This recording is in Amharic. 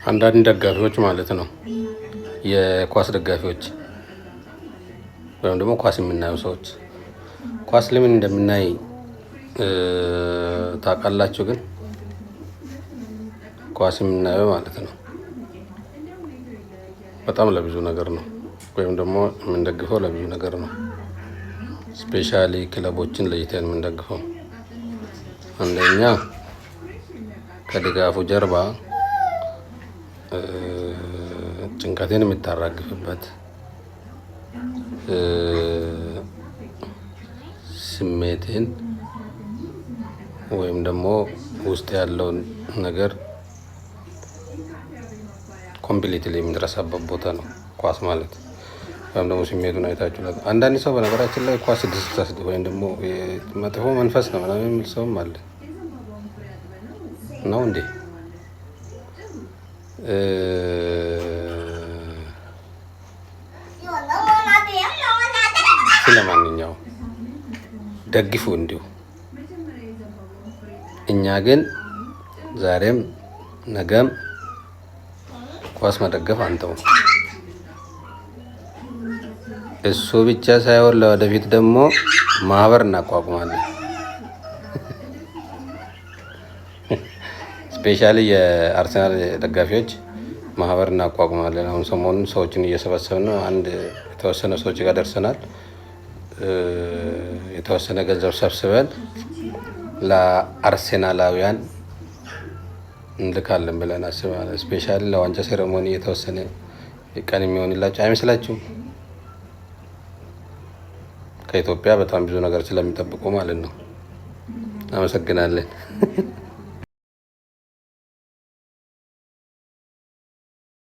አንዳንድ ደጋፊዎች ማለት ነው፣ የኳስ ደጋፊዎች ወይም ደግሞ ኳስ የምናየው ሰዎች ኳስ ለምን እንደምናይ ታውቃላችሁ? ግን ኳስ የምናየው ማለት ነው በጣም ለብዙ ነገር ነው፣ ወይም ደግሞ የምንደግፈው ለብዙ ነገር ነው። Specially ክለቦችን ለይተን የምንደግፈው አንደኛ ከድጋፉ ጀርባ ጭንቀቴን የምታራግፍበት፣ ስሜቴን ወይም ደግሞ ውስጥ ያለውን ነገር completely የምንረሳበት ቦታ ነው ኳስ ማለት። ወይም ደግሞ ስሜቱን አይታችሁ አንዳንድ ሰው በነገራችን ላይ ኳስ 666 ወይም ደግሞ መጥፎ መንፈስ ነው ምናምን የሚል ሰውም አለ። ነው እንዴ? ስለማንኛውም ደግፉ እንዲሁ። እኛ ግን ዛሬም ነገም ኳስ መደገፍ አንተው። እሱ ብቻ ሳይሆን ለወደፊት ደግሞ ማህበር እናቋቁማለን። Specially የአርሰናል ደጋፊዎች ማህበር እናቋቁማለን። አሁን ሰሞኑን ሰዎችን እየሰበሰብን ነው። አንድ የተወሰነ ሰዎች ጋር ደርሰናል። የተወሰነ ገንዘብ ሰብስበን ለአርሴናላውያን እንልካለን ብለን አስበናል። Specially ለዋንጫ ceremony የተወሰነ ቀን የሚሆንላቸው አይመስላችሁም? ከኢትዮጵያ በጣም ብዙ ነገር ስለሚጠብቁ ማለት ነው። አመሰግናለን።